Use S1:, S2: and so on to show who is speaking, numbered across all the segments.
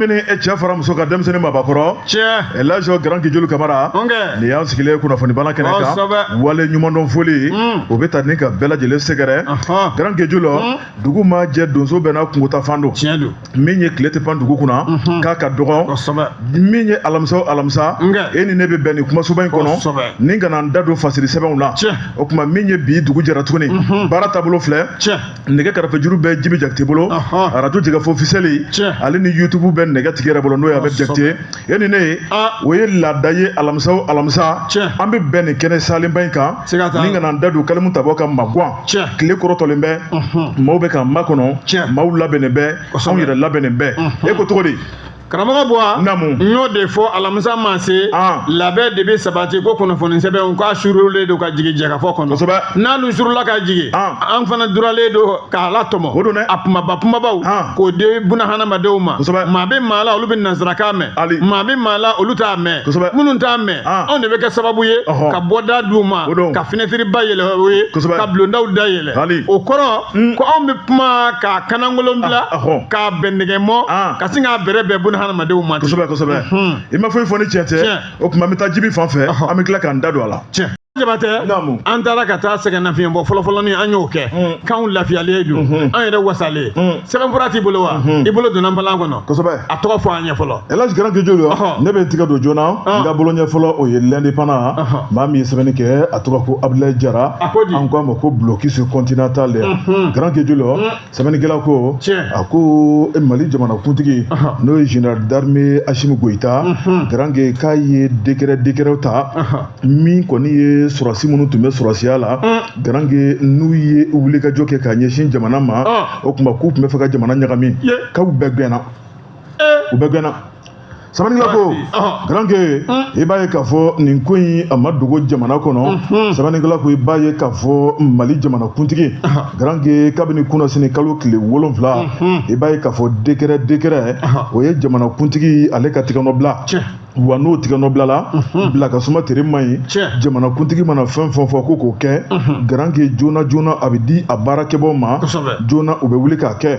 S1: Min e cɛ fara muso ka denmisɛnnin mabakɔrɔ.
S2: Tiɲɛ.
S1: Elhaji Grand Kijoli Kamara.
S2: Ɔnkɛ.
S1: Nin y'an sigilen kunnafonibana kɛnɛ kan.
S2: Kosɛbɛ.
S1: Wale ɲumandɔn foli. O bɛ ta ni ka bɛɛ lajɛlen sɛgɛrɛ. Grand Kijoli. Dugu ma jɛ, donso bɛɛ n'a kungota fan don.
S2: Tiɲɛ don.
S1: Min ye tile tɛ pan dugu kunna. K'a ka dɔgɔn.
S2: Kosɛbɛ.
S1: Min ye alamisa o alamisa.
S2: Nkɛ.
S1: E ni ne bɛ bɛn nin kumasoba in kɔnɔ.
S2: Kosɛbɛ.
S1: Ni ka na n da don fasiri sɛbɛnw la.
S2: Tiɲɛ.
S1: O tuma min ye bi dugu jɛra tuguni. Baara taabolo filɛ.
S2: Tiɲɛ.
S1: Nɛgɛ karafejuru bɛ Jibi Jakite bolo. Arajo Jɛgɛfo officiel.
S2: Tiɲɛ.
S1: Ale ni YouTube bɛ nɛgɛ tigi yɛrɛ bolo, n'o ye Abed Jakite. E ni ne ye. O ye laada ye, alamisa o alamisa.
S2: Tiɲɛ.
S1: An bɛ bɛn nin kɛnɛ salenba in kan.
S2: Siga t'a la.
S1: Ni ka na n da don kalimu tabɔ ka maguwan.
S2: Tiɲɛ.
S1: Tile kɔrɔtɔlen bɛ. Maaw bɛ k'an makɔnɔ.
S2: Tiɲɛ.
S1: Maaw labɛnnen bɛ.
S2: Kosɛbɛ.
S1: Anw yɛrɛ labɛnnen bɛ. E ko cogo di?
S2: Karamɔgɔ Buwa.
S1: Naamu.
S2: N y'o de fɔ, alamisa maa se. Labɛn de bɛ sabati ko kunnafoni sɛbɛnw k'a surulen don ka jigin jɛkafɔ kɔnɔ.
S1: Kosɛbɛ.
S2: N'alu surula ka jigin. An fana duralen don k'a latɔmɔ.
S1: O don dɛ.
S2: A kumaba kumabaw. K'o di buna hadamadenw ma.
S1: Kosɛbɛ.
S2: Maa bɛ maa la, olu bɛ nansarakan mɛn.
S1: Ali.
S2: Maa bɛ maa la, olu t'a mɛn.
S1: Kosɛbɛ.
S2: Minnu t'a mɛn. Anw de bɛ kɛ sababu ye. Ka bɔda d'u ma.
S1: O don.
S2: Ka fenêtre ba yɛlɛ o ye.
S1: Kosɛbɛ.
S2: Ka bulondaw da yɛlɛ.
S1: Ali.
S2: O kɔrɔ. Ko anw bɛ kuma k'a kanangolon bila. K'a bɛn nɛgɛmɔ. Ka sin k'a bɛrɛ bɛn buna hadamadenw ma ten.
S1: Kosɛbɛ kosɛbɛ. I ma foyi fɔ ni tiɲɛ tɛ.
S2: Tiɲɛ.
S1: O tuma an bɛ taa Jibi fan fɛ. An bɛ tila k'an da don a la.
S2: Tiɲɛ. Jabatɛ.
S1: Naamu.
S2: An taara ka taa sɛgɛnnafiɲɛ bɔ fɔlɔfɔlɔnin, an y'o kɛ. K'anw lafiyalen don. An yɛrɛ wasalen. Sɛbɛnfura t'i bolo wa? I bolo donna npalan kɔnɔ.
S1: Kosɛbɛ.
S2: A tɔgɔ fɔ an ɲɛ fɔlɔ.
S1: Elhaji Grand Kijoli, ne bɛ n tigɛ don joona. N ka bolo ɲɛ fɔlɔ, o ye L'Indépendant. Maa min ye sɛbɛnni kɛ, a tɔgɔ ko Abdoulaye Jara.
S2: A ko di?
S1: An ko a ma ko blocus continental. Grand Kijoli, sɛbɛnnikɛla ko.
S2: Tiɲɛ.
S1: A ko Mali jamanakuntigi, n'o ye général d'armée Assimi Goïta. Grand Ke, k'a ye décret ta. Min kɔni ye sɔrɔsi minnu tun bɛ sɔrɔsiya la. Grand Ke, n'u ye wulikajɔ kɛ k'a ɲɛsin jamana ma. O tuma k'u tun bɛ fɛ ka jamana ɲagami. K'aw bɛɛ gɛnna. U bɛɛ gɛnna. Sɛbɛnnikɛla ko. Grand Ke, i b'a ye k'a fɔ nin ko in a ma dogo jamana kɔnɔ. Sɛbɛnnikɛla ko i b'a ye k'a fɔ Mali jamanakuntigi Grand Ke, kabini kunnasini kalo tile 7, i b'a ye k'a fɔ décret o ye jamanakuntigi ale ka tigɛnɔ bila.
S2: Tiɲɛ.
S1: Wa n'o tigɛnɔ bilala, bila ka suma tere man ɲi.
S2: Tiɲɛ.
S1: Jamanakuntigi mana fɛn fɛn fɔ ko k'o kɛ, Grand Ke, joona joona a bɛ di a baarakɛbaw ma.
S2: Kosɛbɛ.
S1: Joona u bɛ wuli k'a kɛ.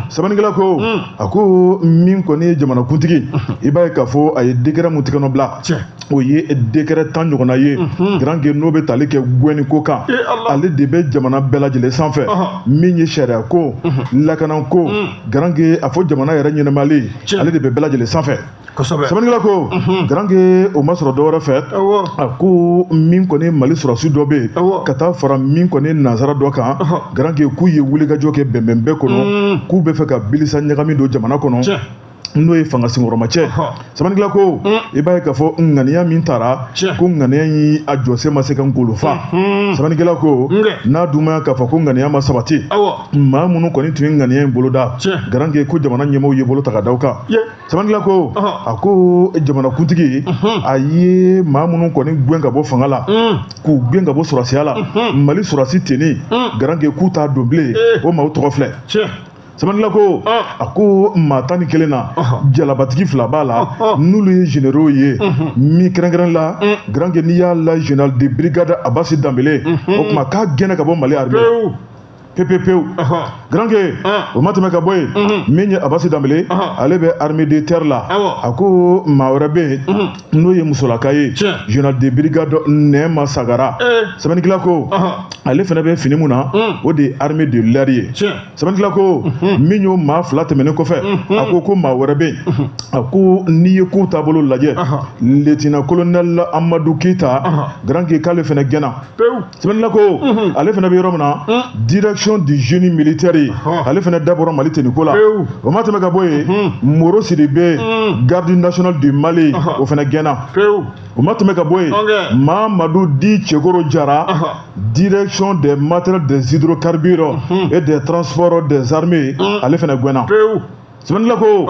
S1: Sɛbɛnnikɛla ko, a ko min kɔni ye jamanakuntigi, i b'a ye k'a fɔ a ye décret mun tigɛnɔ bila.
S2: Tiɲɛ.
S1: O ye décret 10 ɲɔgɔnna ye. Grand Ke, n'o bɛ tali kɛ gɛnni ko kan.
S2: Eh Allah.
S1: Ale de bɛ jamana bɛɛ lajɛlen sanfɛ. Min ye sariya ko, lakana ko, Grand Ke, a fɔ jamana yɛrɛ ɲɛnɛmayali.
S2: Tiɲɛ.
S1: Ale de bɛ bɛɛ lajɛlen sanfɛ.
S2: Kosɛbɛ.
S1: Sɛbɛnnikɛla ko, Grand Ke, o ma sɔrɔ dɔwɛrɛ fɛ. A ko min kɔni Mali sɔrɔsi dɔ bɛ yen. Ka taa fara min kɔni nansara dɔ kan. Grand Ke, k'u ye wulikajɔ kɛ bɛnbɛn bɛɛ kɔnɔ. K'u bɛ fɛ ka bilisa ɲagami don jamana kɔnɔ.
S2: Tiɲɛ.
S1: N'o ye fanga senkɔrɔmacɛ. Sɛbɛnnikɛla ko, i b'a ye k'a fɔ ŋaniya min taara.
S2: Tiɲɛ.
S1: Ko ŋaniya in a jɔsen ma se ka ngolo fa. Sɛbɛnnikɛla ko,
S2: Nkɛ.
S1: n'a dun ma k'a fɔ ko ŋaniya ma sabati. Maa minnu kɔni tun ye ŋaniya in boloda.
S2: Tiɲɛ.
S1: Grand Ke, ko jamana ɲɛmaaw ye bolo ta ka da u kan.
S2: Ye.
S1: Sɛbɛnnikɛla ko, a ko jamanakuntigi a ye maa minnu kɔni gɛn ka bɔ fanga la. K'u gɛn ka bɔ sɔrɔsiya la. Mali sɔrɔsi tenni. Grand Ke, k'u t'a don bilen. O maaw tɔgɔ filɛ.
S2: Tiɲɛ.
S1: Sɛbɛnnikɛla ko, a ko maa 11 na, jalabatigi fila b'a la, n'olu ye généraux ye. Min kɛrɛnkɛrɛn la, Grand Ke, n'i y'a la général de brigade Abasi Danbele, o tuma k'a gɛnna ka bɔ Mali armée la.
S2: Pewu.
S1: Pewu pewu. Grand Ke, o ma tɛmɛ ka bɔ yen. Min ye Abasi Danbele, ale bɛ armée de terre la.
S2: Awɔ.
S1: A ko maa wɛrɛ bɛ yen, n'o ye musolaka ye.
S2: Tiɲɛ.
S1: Général de brigade Nɛma Sagara. Sɛbɛnnikɛla ko, ale fana bɛ fini mun na, o de ye armée de l'air ye.
S2: Tiɲɛ.
S1: Sɛbɛnnikɛla ko, min y'o maa fila tɛmɛnen kɔfɛ, a ko ko maa wɛrɛ bɛ yen. A ko n'i ye kow taabolo lajɛ, lieutenant colonel Amadu Keyita, Grand Ke, k'ale fana gɛnna.
S2: Pewu.
S1: Sɛbɛnnikɛla ko, ale fana bɛ yɔrɔ min na, direction du génie militaire ye. Ale fana dabɔra Mali teniko la.
S2: Pewu.
S1: O ma tɛmɛ ka bɔ yen, Moro Sidibe, garde nationale du Mali, o fana gɛnna.
S2: Pewu.
S1: O ma tɛmɛ ka bɔ yen, Mamadu Di Cɛkoro Jara, direction des matériels des hydrocarbures et des transports des armées, ale fana gɛnna.
S2: Pewu.
S1: Sɛbɛnnikɛla ko,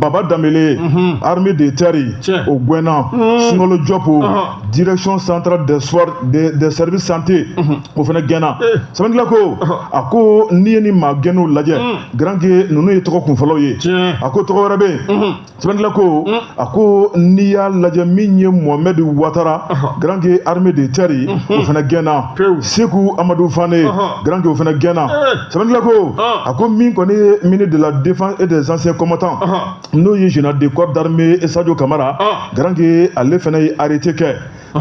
S1: Baba Danbele, armée de terre,
S2: Tiɲɛ.
S1: o gɛnna. Sunkalo Jɔpu, direction centrale des soins des services santé, o fana gɛnna. Sɛbɛnnikɛla ko, a ko n'i ye nin maa gɛnniw lajɛ, Grand Ke, ninnu ye tɔgɔ kunfɔlɔw ye.
S2: Tiɲɛ.
S1: A ko tɔgɔ wɛrɛ bɛ yen. Sɛbɛnnikɛla ko, a ko n'i y'a lajɛ, min ye Mohamed Watara, Grand Ke, armée de terre, o fana gɛnna.
S2: Pewu.
S1: Seku Amadu Fane, Grand Ke, o fana gɛnna. Sɛbɛnnikɛla ko, a ko min kɔni ye ministre de la Défense et des anciens combattants n'o ye général de corps d'armée Sadio Kamara, Garange, ale fana ye arrêté kɛ.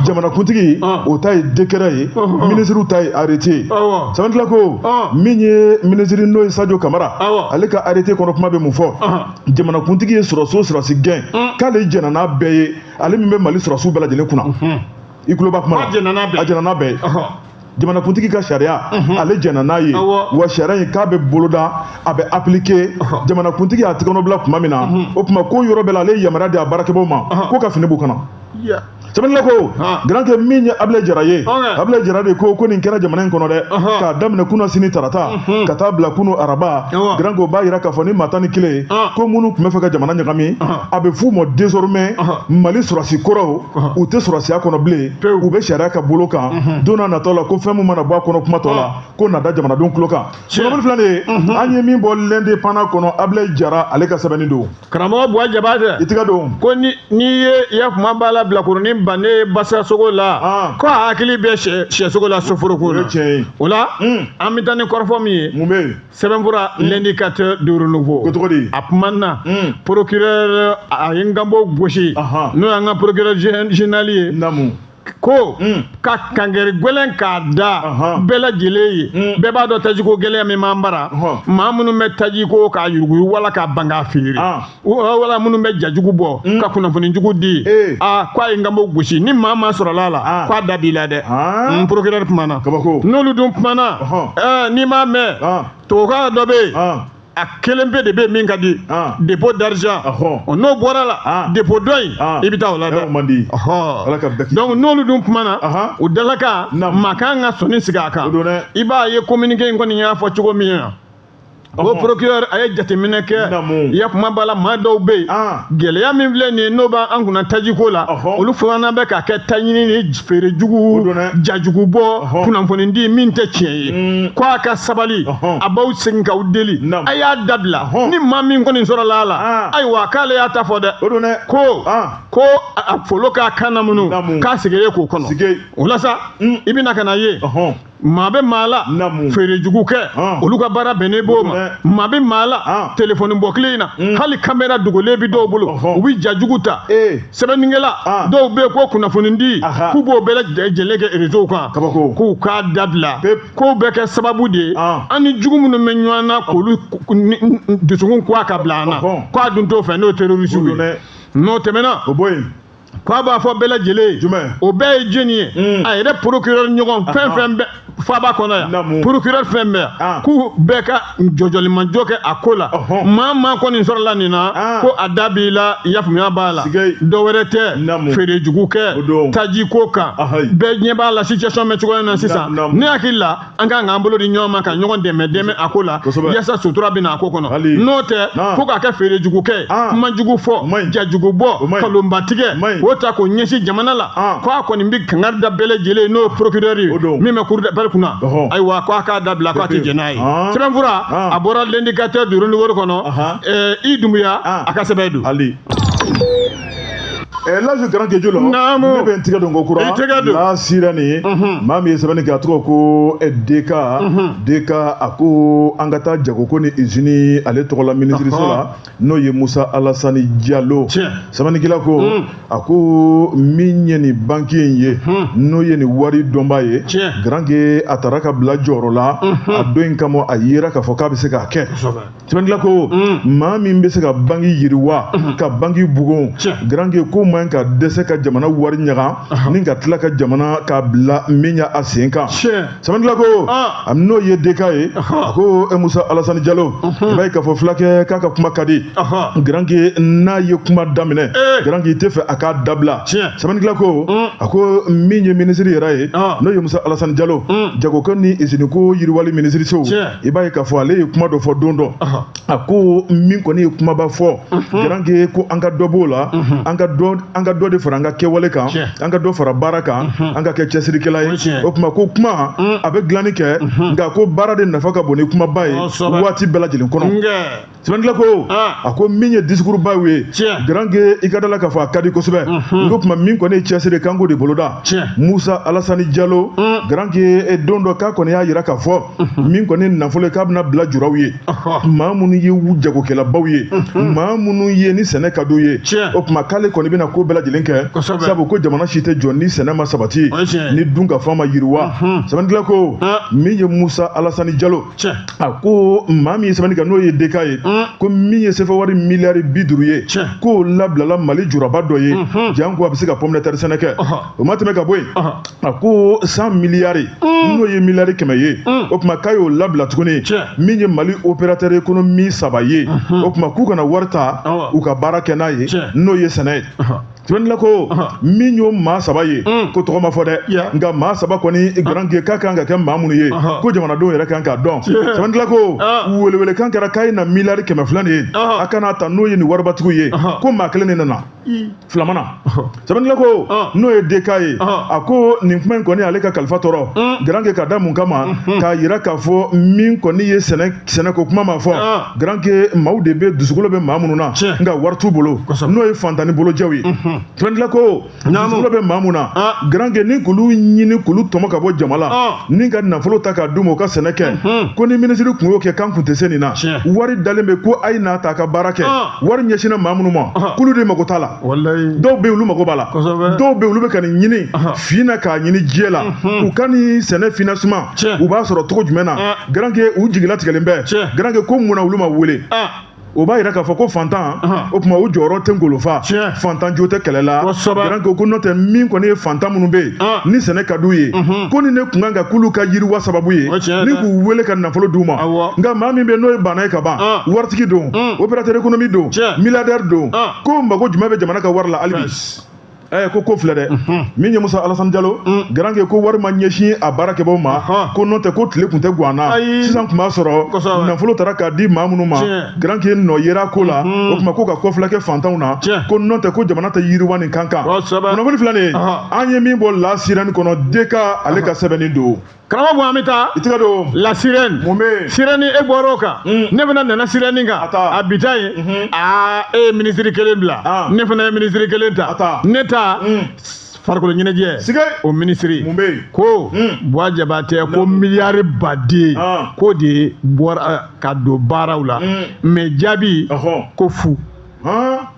S1: Jamanakuntigi o ta ye décret ye, ministre ta ye arrêté. Sɛbɛnnikɛla ko min ye ministre n'o ye Sadio Kamara, ale ka arrêté kɔnɔ kuma bɛ mun fɔ? Jamanakuntigi ye sɔrɔsiw sɔrɔsi gɛn k'ale jɛnna n'a bɛɛ ye, ale min bɛ Mali sɔrɔsiw bɛɛ lajɛlen kunna. I tulo b'a kuma
S2: na?
S1: A jɛnna n'a bɛɛ ye. Jamanakuntigi ka sariya, ale jɛnna n'a ye, wa sariya in k'a bɛ boloda, a bɛ appliquer. Jamanakuntigi y'a tɛgɛnɔ bila tuma min na, o tuma ko yɔrɔ bɛɛ la, ale ye yamaruya di a baarakɛbaw ma ko ka fini b'u kana. Sɛbɛnnikɛla ko Garankɛ, min ye Abilaye Jara ye, Abilaye Jara de ko ko nin kɛra jamana in kɔnɔ dɛ, k'a daminɛ kunun sini tarata ka taa bila kunun araba. Garankɛ, o b'a yira k'a fɔ ni maa 11 ko minnu tun bɛ fɛ ka jamana ɲagami, a bɛ f'u ma désormais Mali sɔrɔsi kɔrɔw, u tɛ sɔrɔsiya kɔnɔ bilen, u bɛ sariya ka bolo kan. Don n'a nataw la, ko fɛn min mana bɔ a kɔnɔ kuma tɔ la, ko na da jamanadenw tulo kan. Kunnafoni filɛ nin ye, an ye min bɔ L'Indépendant kɔnɔ, Abilaye Jara ale ka sɛbɛnni don.
S2: Karamɔgɔ Buwa Jabatɛ,
S1: i tɛgɛ don.
S2: Ko ni n'i ye i ya kuma b'a la bilakoronin bannen basasogo la, ko a hakili bɛ sɛsogo la soforoko la. O la an bɛ taa ni kɔrɔfɔ min ye,
S1: mun bɛ yen?
S2: Sɛbɛnfura L'Indicateur du Renouveau
S1: ko cogo di?
S2: A kumana procureur, a ye n kanbo gosi, n'o y'an ka procureur général ye, ko ka kangari gɛlɛn k'a da bɛɛ lajɛlen ye. Bɛɛ b'a dɔn tajiko gɛlɛya min b'an bara, maa minnu bɛ tajiko k'a yuruguyugu wala k'a ban k'a feere, wala minnu bɛ jajugu bɔ ka kunnafoni jugu di, aa k'a ye n kanbo gosi, ni maa maa sɔrɔla a la, k'a da b'i la dɛ. N procureur kumana, n'olu dun kumana, n'i m'a mɛn, tubabukan dɔ bɛ yen, a kelen pe de bɛ min ka di, dépôt d'argent, n'o bɔra la, dépôt dɔ in, i bɛ taa o la dɛ. Donc n'olu dun kumana, o dalakan maa kan ka sɔnni sigi a kan. I b'a ye communiqué in kɔni y'a fɔ cogo min na, o procureur a ye jateminɛ kɛ, i ya kuma b'a la, maa dɔw bɛ yen, gɛlɛya min filɛ nin ye n'o b'an kunna tajiko la, olu fana bɛ ka kɛ taɲini ni feere jugu, jajugu bɔ, kunnafoni di min tɛ tiɲɛ ye. Ko a ka sabali, a b'aw segin k'aw deli, a y'a dabila. Ni maa min kɔni sɔrɔla a la, ayiwa k'ale y'a ta fɔ dɛ, ko a folo k'a kan na minnu k'a sigilen k'o kɔnɔ. O la sa, i bɛna ka na ye maa bɛ maa la feere jugu kɛ, olu ka baara bɛnnen b'o ma. Maa bɛ maa la telefɔni bɔ kile in na, hali kamera dogolen bɛ dɔw bolo, u bɛ jajugu ta. Sɛbɛnnikɛla dɔw bɛ yen ko kunnafoni di, k'u b'o bɛɛ lajɛlen kɛ réseau kan, k'u k'a dabila, k'o bɛ kɛ sababu de ye an ni jugu minnu bɛ ɲɔgɔn na k'olu dusukun kɔ a ka bila an na, k'a dun t'o fɛ, n'o ye terroriste ye. N'o tɛmɛna, k'a b'a fɔ bɛɛ lajɛlen ye, o bɛɛ ye jɛni ye, a yɛrɛ procureur ɲɔgɔn fɛn fɛn bɛ faaba kɔnɔ yan, procureur fɛn bɛɛ k'u bɛɛ ka jɔjɔlimajɔ kɛ a ko la. Maa maa kɔni sɔrɔla nin na, ko a da b'i la, i y'a faamuya b'a la, dɔ wɛrɛ tɛ, feere jugu kɛ tajiko kan, bɛɛ ɲɛ b'a la situation bɛ cogoya min na sisan. Ne hakili la, an kan k'an bolo di ɲɔgɔn ma ka ɲɔgɔn dɛmɛ dɛmɛ a ko la, yaasa sutura bɛ na a ko kɔnɔ. N'o tɛ, fo k'a kɛ feere jugu kɛ, kuma jugu fɔ, jajugu bɔ, kalonbatigɛ, o ta k'o ɲɛsin jamana la, k'a kɔni bɛ kangari da bɛɛ lajɛlen, n'o ye procureur ye min bɛ cour d'appel kunna, ayiwa k'a k'a dabila, k'a tɛ jɛn n'a ye. Sɛbɛnfura a bɔra L'Indicateur du Renouveau kɔnɔ, i Dunbuya a ka sɛbɛn don.
S1: Laji Garankɛ Jolo, ne bɛ n tigɛ don ko kura la sira nin ye, maa min ye sɛbɛnni kɛ, a tɔgɔ ko DK. DK a ko an ka taa jagoko ni usine ale tɔgɔla minisiriso la, n'o ye Musa Alasani Jalo. Sɛbɛnnikɛla ko a ko min ye nin banki in ye, n'o ye nin wari dɔnba ye, Garankɛ, a taara ka bila jɔyɔrɔ la a don in kama, a yera k'a fɔ k'a bɛ se k'a kɛ. Sɛbɛnnikɛla ko maa min bɛ se ka banki yiriwa, ka banki bugun, Garankɛ, ko man ka dɛsɛ ka jamana wari ɲaga ni ka tila ka jamana ka bila min y'a sen kan. Sɛbɛnnikɛla ko n'o ye DK ye, a ko Musa Alasani Jalo, i b'a ye k'a fɔ fulakɛ k'a ka kuma ka di. Garankɛ, n'a ye kuma daminɛ, Garankɛ, i tɛ fɛ a k'a dabila. Sɛbɛnnikɛla ko a ko min ye minisiri yɛrɛ ye, n'o ye Musa Alasani Jalo, jagokɛ ni iziniko yiriwali minisiriso, i b'a ye k'a fɔ ale ye kuma dɔ fɔ don dɔ, a ko min kɔni ye kumaba fɔ, Garankɛ, ko an ka dɔ b'o la, an ka dɔ an ka dɔ de fara an ka kɛwale kan, an ka dɔ fara baara kan, an ka kɛ cɛsirikɛla ye. O tuma ko kuma a bɛ dilanni kɛ, nka ko baara de nafa ka bon ni kumaba ye waati bɛɛ lajɛlen kɔnɔ. Sɛbɛnnikɛla ko a ko min ye discours baw ye, Garange, i ka da la k'a fɔ a ka di kosɛbɛ. N ko tuma min kɔni ye cɛsiri kan k'o de boloda. Musa Alasani Jalo, Garange, don dɔ k'a kɔni y'a yira k'a fɔ min kɔni ye nafolo ye, k'a bɛna bila juraw ye, maa minnu ye jagokɛlabaw ye, maa minnu ye ni sɛnɛ ka d'u ye. O tuma k'ale kɔni bɛna ko bɛɛ lajɛlen kɛ, sabu ko jamana si tɛ jɔ ni sɛnɛ ma sabati, ni dunkafa ma yiriwa. Sɛbɛnnikɛla ko min ye Musa Alasani Jalo, a ko maa min ye sɛbɛnni kɛ, n'o ye DK ye, ko min ye sefa wari miliyari 50 ye, k'o labilala Mali juraba dɔ ye, janko a bɛ se ka pomme de terre sɛnɛ kɛ. O ma tɛmɛ ka bɔ yen, a ko 100 miliyari, n'o ye miliyari 100 ye, o tuma k'a y'o labila tuguni min ye Mali opérateur économie saba ye. O tuma k'u kana wari ta u ka baara kɛ n'a ye, n'o ye sɛnɛ ye. Sɛbɛnnikɛla ko min y'o maa saba ye, ko tɔgɔ ma fɔ dɛ, nka maa saba kɔni, Garange, k'a kan ka kɛ maa minnu ye, ko jamanadenw yɛrɛ kan k'a dɔn. Sɛbɛnnikɛla ko welewelekan kɛra k'a ye na miliyari 200 de ye, a kana ta n'o ye nin waribatigiw ye, ko maa kelen de nana filamana. Sɛbɛnnikɛla ko n'o ye DK ye, a ko nin kuma in kɔni ale ka kalifa tɔɔrɔ, Garange, ka da mun kama? K'a yira k'a fɔ min kɔni ye sɛnɛ, sɛnɛko kuma ma fɔ, Garange, maaw de bɛ dusukolo bɛ maa minnu na, nka wari t'u bolo, n'o ye fantani bolojɛw ye. Sɛbɛnnikɛla ko dusukolo bɛ maa mun na, Garange, ni k'olu ɲini k'olu tɔmɔ ka bɔ jama la, ni ka nafolo ta k'a d'u ma u ka sɛnɛ kɛ, ko ni minisiri kun y'o kɛ, k'an kun tɛ se nin na. Wari dalen bɛ ko a ye n'a ta ka baara kɛ, wari ɲɛsinna maa minnu ma, k'olu de mago t'a la. Dɔw bɛ yen, olu mago b'a la. Dɔw bɛ yen, olu bɛ ka nin ɲini fin na k'a ɲini diɲɛ la, u ka nin sɛnɛ financement u b'a sɔrɔ cogo jumɛn na. Garange, u jigilatigɛlen bɛ. Garange ko mun na olu ma wele? O b'a yira k'a fɔ ko fantan, o tuma u jɔyɔrɔ tɛ ngolofa, fantan jo tɛ kɛlɛ la. Garange ko n'o tɛ, min kɔni ye fantan minnu bɛ yen ni sɛnɛ ka d'u ye, ko ni ne kun kan ka k'olu ka yiriwa sababu ye, ni k'u wele ka nafolo d'u ma. Nka maa min bɛ yen n'o ye bana ye ka ban, waritigi don, opérateur économique don, milliardaire don, ko mago jumɛn bɛ jamana ka wari la hali bi? Ko filɛ dɛ, min ye Musa Alasani Jalo, Garange, ko wari ma ɲɛsin a baarakɛbaw ma, ko n'o tɛ ko tile kun tɛ gan na, sisan tun b'a sɔrɔ nafolo taara k'a di maa minnu ma. Garange, nɔ yera ko la. O tuma ko ka kɔfilɛ kɛ fantanw na, ko n'o tɛ ko jamana tɛ yiriwa nin kan. Kunnafoni filɛ nin ye, an ye min bɔ La Sirène kɔnɔ, DK ale ka sɛbɛnni don.
S2: Karamɔgɔ, an bɛ taa.
S1: I tɛgɛ don.
S2: La Sirène.
S1: Mun bɛ yen?
S2: Sirène, e bɔra o kan, ne fana nana Sirène kan. A bi ta ye, aa, e ye minisiri kelen bila, ne fana ye minisiri kelen ta. Ne ta farikolo ɲɛnajɛ o minisiri
S1: Mun bɛ yen?
S2: ko Buwa Jabatɛ ko miliyari baden k'o de bɔra ka don baaraw la, mais jaabi ko fu.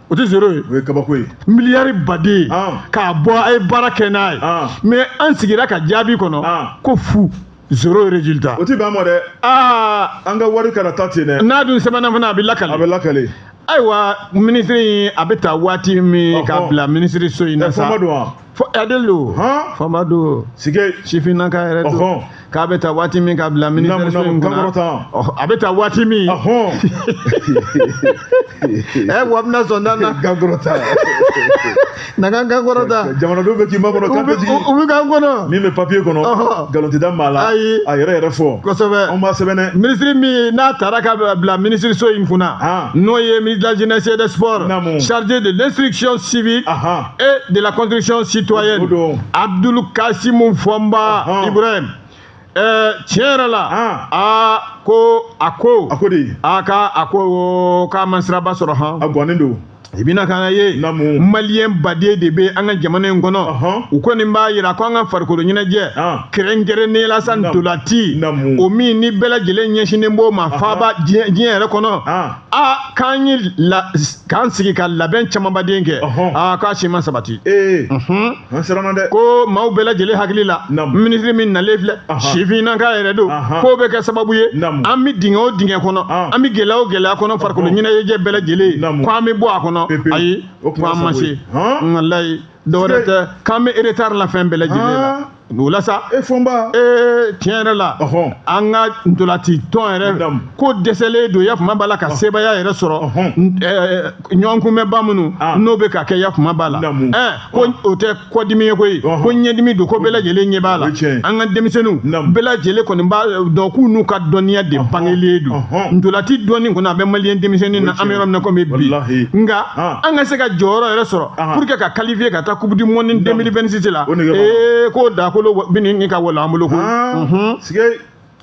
S2: O tɛ zéro ye.
S1: O ye kabako ye.
S2: Miliyari baden k'a bɔ, a ye baara kɛ n'a ye, mais an sigira ka jaabi kɔnɔ ko fu, zéro résultat.
S1: O ti bɛn a ma dɛ.
S2: Aa.
S1: An ka wari kana taa ten dɛ.
S2: N'a dun sɛbɛnna fana, a bɛ lakale.
S1: A bɛ lakale.
S2: Ayiwa, minisiri in a bɛ taa waati min k'a bila minisiri so in na sa.
S1: Fɔma don wa?
S2: Fɔ adeli don. Fɔma don.
S1: Sige.
S2: Sifinnaka yɛrɛ don. K'a bɛ taa waati min k'a bila minisiri so in kunna, a bɛ taa waati min. Ɛ, wa bɛna sɔn da na.
S1: Gankɔrɔta.
S2: Na kan kankɔrɔta.
S1: Jamanadenw bɛ k'i makɔnɔ kan tɛ jigin.
S2: U bɛ k'an kɔnɔ.
S1: Min bɛ papier kɔnɔ, nkalon tɛ da maa la.
S2: Ayi.
S1: A yɛrɛ yɛrɛ fɔ.
S2: Kosɛbɛ.
S1: Anw b'a sɛbɛn dɛ.
S2: Minisiri min n'a taara ka bila minisiri so in kunna, n'o ye ministre de la Jeunesse et des Sports, chargé de l'instruction civique et de la construction citoyenne, Abdoul Kassimou Fomba Ibrahim. Tiɲɛ yɛrɛ la, aa, ko a ko
S1: A ko de.
S2: A ka a ko k'a ma siraba sɔrɔ han.
S1: A gannen don.
S2: I bɛna ka na ye maliyɛn baden de bɛ an ka jamana in kɔnɔ, u kɔni b'a yira ko an ka farikolo ɲɛnajɛ, kɛrɛnkɛrɛnnenya la sa ntolanci, o min ni bɛɛ lajɛlen ɲɛsinnen b'o ma faaba diɲɛ yɛrɛ kɔnɔ, a k'an ye k'an sigi ka labɛn camanbaden kɛ, aa, k'a si ma sabati.
S1: Ee, an siranna dɛ.
S2: Ko maaw bɛɛ lajɛlen hakili la, minisiri min nalen filɛ, sifinnaka yɛrɛ don, k'o bɛ kɛ sababu ye an bɛ dingɛ o dingɛ kɔnɔ, an bɛ gɛlɛya o gɛlɛya kɔnɔ, farikolo ɲɛnajɛ bɛɛ lajɛlen ko an bɛ bɔ a kɔnɔ. Ayi, ko an ma se, walayi, dɔwɛrɛ tɛ, k'an bɛ retard la fɛn bɛɛ lajɛlen la. O la sa,
S1: e Fɔnba,
S2: ee, tiɲɛ yɛrɛ la, an ka ntolati tɔn yɛrɛ ko dɛsɛlen don yakuma b'a la ka sebaaya yɛrɛ sɔrɔ ɲɔgɔn kunbɛnba minnu n'o bɛ ka kɛ yakuma b'a la. Ko o tɛ kɔdimi ye koyi, ko ɲɛdimi don, ko bɛɛ lajɛlen ɲɛ b'a la. An ka denmisɛnninw bɛɛ lajɛlen kɔni b'a dɔn k'u n'u ka dɔnniya de bangelen don. Ntolati dɔnni kɔni, a bɛ maliyɛn denmisɛnnin na, an bɛ yɔrɔ min na komi bi. Nka an ka se ka jɔyɔrɔ yɛrɛ sɔrɔ pour que ka qualifier ka taa Coupe du monde 2026 la, ee, ko dakolo bɛ nin ka wala an bolo koyi,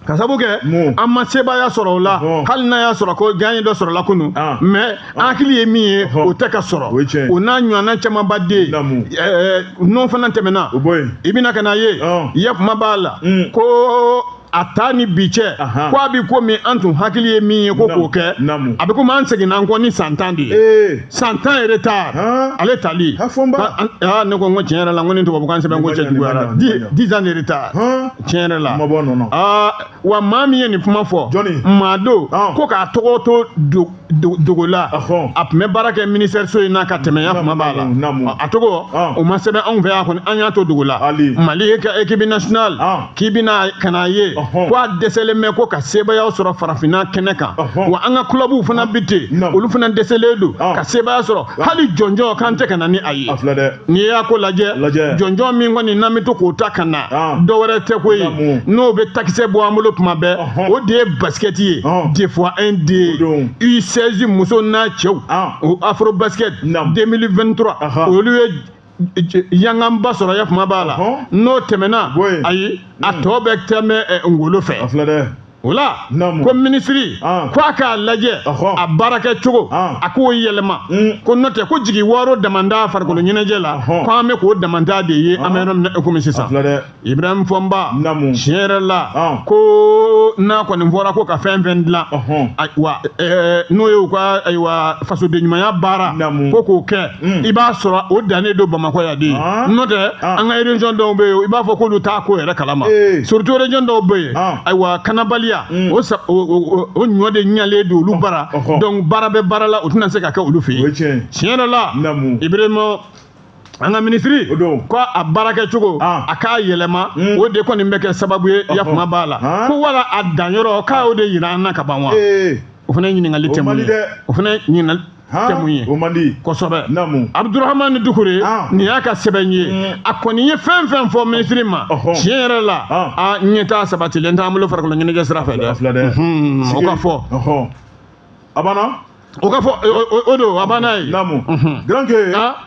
S2: ka sabu kɛ an ma sebaaya sɔrɔ o la. Hali n'a y'a sɔrɔ ko gagne dɔ sɔrɔla kunun, mais an hakili ye min ye, o tɛ ka sɔrɔ. O n'a ɲɔgɔnna camanba den n'o fana tɛmɛna, i bɛna ka na ye yakuma b'a la ko a ta ni bi cɛ, ko a bɛ komi an tun hakili ye min ye ko k'o kɛ, a bɛ komi an seginna an kɔ ni san 10 de ye, san 10 retard ale tali. Ne ko n ko tiɲɛ yɛrɛ la, n ko nin tubabukan sɛbɛn ko cɛ juguyara. 10 ans de retard, tiɲɛ yɛrɛ la. Wa maa min ye nin kuma fɔ, maa don ko k'a tɔgɔ to dogo la, a tun bɛ baara kɛ ministère so in na ka tɛmɛ, ya kuma b'a la, a tɔgɔ o ma sɛbɛn anw fɛ yan kɔni, an y'a to dogo la. Mali ka équipe nationale k'i bɛna ka n'a ye ko a dɛsɛlen bɛ ko ka sebaaya sɔrɔ farafinna kɛnɛ kan, wa an ka clubw fana bɛ ten, olu fana dɛsɛlen don ka sebaaya sɔrɔ, hali jɔnjɔn k'an tɛ ka na ni a ye. N'i y'a ko lajɛ, jɔnjɔn min kɔni n'an bɛ to k'o ta ka na, dɔ wɛrɛ tɛ koyi, n'o bɛ takisɛ bɔ an bolo tuma bɛɛ, o de ye basket ye, deux fois un D U16 muso n'a cɛw, o Afro Basket 2023, olu ye yanganba sɔrɔ, ya kuma b'a la. N'o tɛmɛna, ayi, a tɔ bɛ tɛmɛ ngolo fɛ. O la ko minisiri ko a k'a lajɛ a baarakɛcogo, a k'o yɛlɛma, ko n'o tɛ ko jigi wɔɔrɔ damanda farikolo ɲɛnajɛ la, ko an bɛ k'o damanda de ye an bɛ yɔrɔ min na i komi sisan. Ibrahim Fɔnba, tiɲɛ yɛrɛ la, ko n'a kɔni fɔra ko ka fɛn fɛn dilan wa, n'o ye u ka ayiwa fasoden ɲumanya baara ko k'o kɛ, i b'a sɔrɔ o dannen don Bamakɔ yan de. N'o tɛ, an ka région dɔw bɛ yen, i b'a fɔ k'olu t'a ko yɛrɛ kalama, surtout région dɔw bɛ yen, ayiwa, kanabaliya o ɲɔ de ɲalen don olu bara. Donc baara bɛ baara la, o tɛna se ka kɛ olu fɛ yen. Tiɲɛ yɛrɛ la, Ibrahima, an ka minisiri ko a baarakɛcogo, a k'a yɛlɛma, o de kɔni bɛ kɛ sababu ye, yakuma b'a la, ko wala a danyɔrɔ k'a y'o de yira an na ka ban wa. O fana ye ɲininkali tɛ mun ye, o fana ye ɲininkali tɛ mun ye.
S1: O man di.
S2: Kosɛbɛ. Abudurahamani Dukure, nin y'a ka sɛbɛn ye, a kɔni ye fɛn fɛn fɔ minisiri ma, tiɲɛ yɛrɛ la, a ɲɛtaa sabatilen t'an bolo farikolo ɲɛnajɛ sira fɛ dɛ. O ka fɔ.
S1: A banna.
S2: O ka fɔ, o don, a banna ye.
S1: Naamu, Grand K,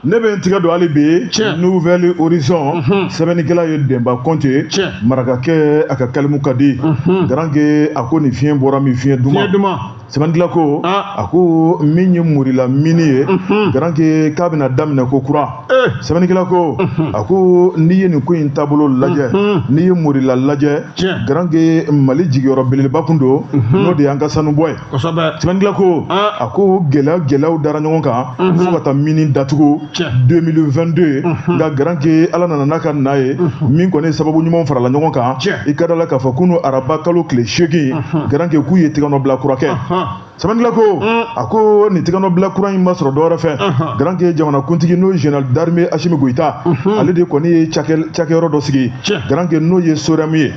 S1: ne bɛ n tigɛ don hali bi Nouvel Horizon. Sɛbɛnnikɛla ye Denba Kɔnte, marakakɛ, a ka kalimu ka di. Grand K, a ko nin fiɲɛ bɔra min, fiɲɛ duman.
S2: Fiɲɛ duman.
S1: Sɛbɛnnikɛla ko, a ko min ye Morila mini ye, Grand K, k'a bɛna daminɛ ko kura. Sɛbɛnnikɛla ko, a ko n'i ye nin ko in taabolo lajɛ, n'i ye Morila lajɛ, Grand K, Mali jigiyɔrɔ belebeleba kun don, n'o de y'an ka sanubɔ ye. Sɛbɛnnikɛla ko, a ko gɛlɛya gɛlɛyaw dara ɲɔgɔn kan fo ka taa mini datugu 2022. Nka Grand K, Ala nana n'a ka na ye, min kɔni ye sababu ɲumanw farala ɲɔgɔn kan, i ka da la k'a fɔ kunu araba kalo tile 8, Grand K, k'u ye tigɛnɔbila kura kɛ. Sɛbɛnnikɛla ko, a ko nin tigɛnɔbila kura in ma sɔrɔ dɔwɛrɛ fɛ, Grand K, jamanakuntigi n'o ye général d'armée Assimi Goïta, ale de kɔni ye cakɛyɔrɔ dɔ sigi, Grand K, n'o ye SOREM ye.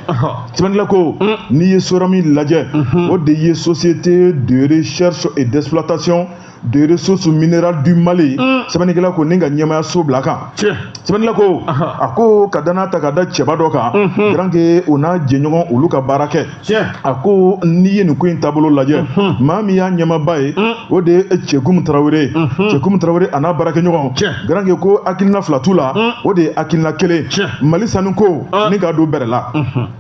S1: Sɛbɛnnikɛla ko, n'i ye SOREM lajɛ, o de ye Société de recherche et d'exploitation de ressources minérales du Mali. Sɛbɛnnikɛla ko ni ka ɲɛmaaya so bila kan. Sɛbɛnnikɛla ko, a ko ka danaya ta ka da cɛba dɔ kan, Grand K, o n'a jɛɲɔgɔn olu ka baara kɛ. A ko n'i ye nin ko in taabolo lajɛ, maa min y'a ɲɛmaaba ye, o de ye Cɛkumu Tarawele. Cɛkumu Tarawele a n'a baarakɛɲɔgɔn, Grand K, ko hakilina fila t'u la, o de ye hakilina kelen, Mali sanuko ni k'a don bɛrɛ la.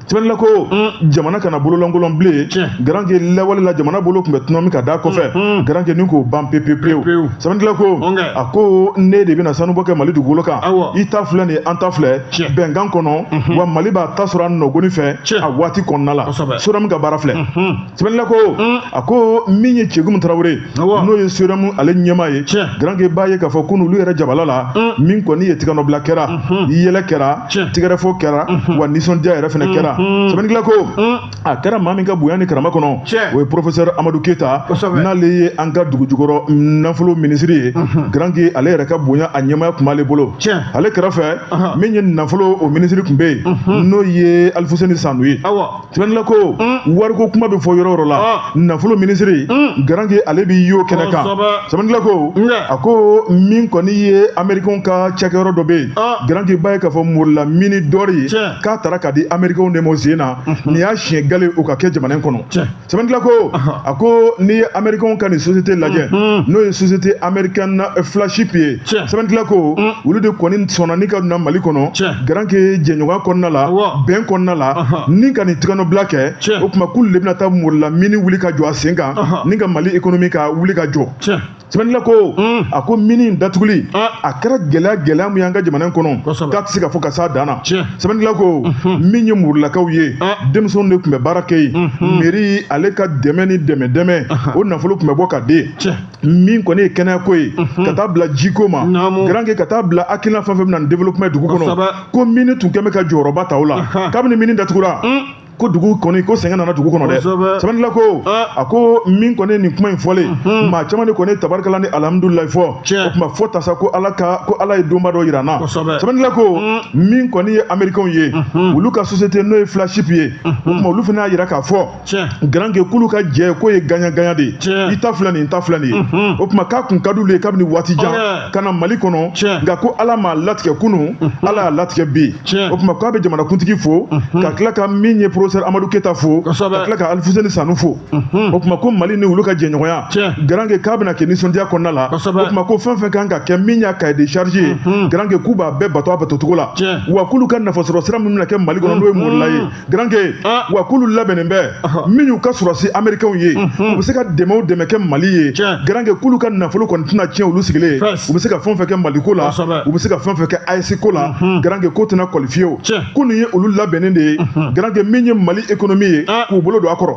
S1: Sɛbɛnnikɛla ko jamana kana bololankolon bilen. Grand K, lawale la jamana bolo tun bɛ tɔnɔmi ka da kɔfɛ, Grand K, ni k'o ban pewu pewu. Sɛbɛnnikɛla ko, a ko ne de bɛna sanubɔ kɛ Mali dugukolo kan, i ta filɛ nin ye, an ta filɛ bɛnkan kɔnɔ, wa Mali b'a ta sɔrɔ a nɔgɔni fɛ a waati kɔnɔna la. SOREM ka baara filɛ. Sɛbɛnnikɛla ko, a ko min min ye Cɛgumu Tarawele n'o ye SOREM ale ɲɛmaa ye, Garange b'a ye k'a fɔ ko n'olu yɛrɛ jabala la, min kɔni ye tigɛnɔbila kɛra, yɛlɛ kɛra, tigɛrɛfɔ kɛra, wa nisɔndiya yɛrɛ fana kɛra. Sɛbɛnnikɛla ko a kɛra maa min ka bonya ni karama kɔnɔ, o ye professeur Amadu Keyita, n'ale ye an ka dugu jukɔrɔ nafolo minisiri ye. Garange ale yɛrɛ ka bonya a ɲɛmaaya tun b'ale bolo. Ale kɛrɛfɛ, min ye nafolo o minisiri tun bɛ yen, n'o ye Alifuseni Sanu ye. Sɛbɛnnikɛla ko wariko kuma bɛ fɔ yɔrɔ o yɔrɔ la, nafolo minisiri, Garange ale b'i y'o kɛnɛ kan. Sɛbɛnnikɛla ko a ko min kɔni ye Américains ka cakɛyɔrɔ dɔ bɛ yen, Garange b'a ye k'a fɔ Morila mine d'or ye, k'a taara k'a di Américains de ma o sen na, nin y'a siɲɛ gale o ka kɛ jamana in kɔnɔ. Sɛbɛnnikɛla ko a ko n'i ye Américains ka nin société lajɛ, n'o ye société américaine Flagship ye, sɛbɛnnikɛla ko olu de kɔni sɔnna ni ka na Mali kɔnɔ, Garange jɛɲɔgɔnya kɔnɔna la, bɛn kɔnɔna la, ni ka nin tigɛnɔbila kɛ. O tuma k'olu de bɛna taa Morila mine wuli ka jɔ a sen kan, ni ka Mali économie ka wuli ka jɔ. Sɛbɛnnikɛla ko a ko mine in datuguli a kɛra gɛlɛya min y'an ka jamana in kɔnɔ, k'a tɛ se ka fɔ ka s'a dan na. Sɛbɛnnikɛla ko min ye Morilakaw ye, denmisɛnw de tun bɛ baara kɛ yen, mairie ale ka dɛmɛ ni dɛmɛ o nafolo tun bɛ bɔ ka di, min kɔni ye kɛnɛyako ye, ka taa bila jiko ma, Garange ka taa bila hakilina fɛn fɛn bɛ na ni développement dugu kɔnɔ, ko mine tun kɛn bɛ ka jɔyɔrɔba ta o la. Kabini mine datugura, ko dugu kɔni ko sɛgɛn nana dugu kɔnɔ dɛ. Sɛbɛnnikɛla ko a ko min kɔni nin kuma in fɔlen, maa caman de kɔni tabarikala ni alhamdulilayi fɔ. O tuma fɔ tasa ko ala ka ko ala ye donba dɔ yira n na. Sɛbɛnnikɛla ko min kɔni ye Américains ye, olu ka société n'o ye Flagship ye, o tuma olu fana y'a yira k'a fɔ, Garange k'olu ka jɛ k'o ye gagnant-gagnant de ye, i ta filɛ nin ye, n ta filɛ nin ye. O tuma k'a kun ka d'olu ye kabini waati jan ka na Mali kɔnɔ, nka ko ala m'a latigɛ kunun, ala y'a latigɛ bi. O tuma k'a bɛ jamanakuntigi fo, ka tila ka min ye professeur Amadu Keyita fo, ka tila ka Alifuseni Sanu fo. O tuma ko Mali ni olu ka jɛɲɔgɔnya, Garange k'a bɛna kɛ nisɔndiya kɔnɔna la. O tuma ko fɛn fɛn kan ka kɛ min y'a cahier de charge ye, Garange k'u b'a bɛɛ bato a batocogo la, wa k'olu ka nafasɔrɔ sira min bɛna kɛ Mali kɔnɔ, n'o ye Morila ye, Garange wa k'olu labɛnnen bɛ, min y'u ka sɔrɔsi Américains ye, u bɛ se ka dɛmɛ o dɛmɛ kɛ Mali ye. Garange k'olu ka nafolo kɔni tɛna tiɲɛ olu sigilen, u bɛ se ka fɛn fɛn kɛ Mali ko la, u bɛ se ka fɛn fɛn kɛ AES ko la, Garange k'o tɛna kɔli fiyewu, ko nin ye olu labɛnnen de ye, Garange min ye Mali économie ye, k'u bolo don a kɔrɔ.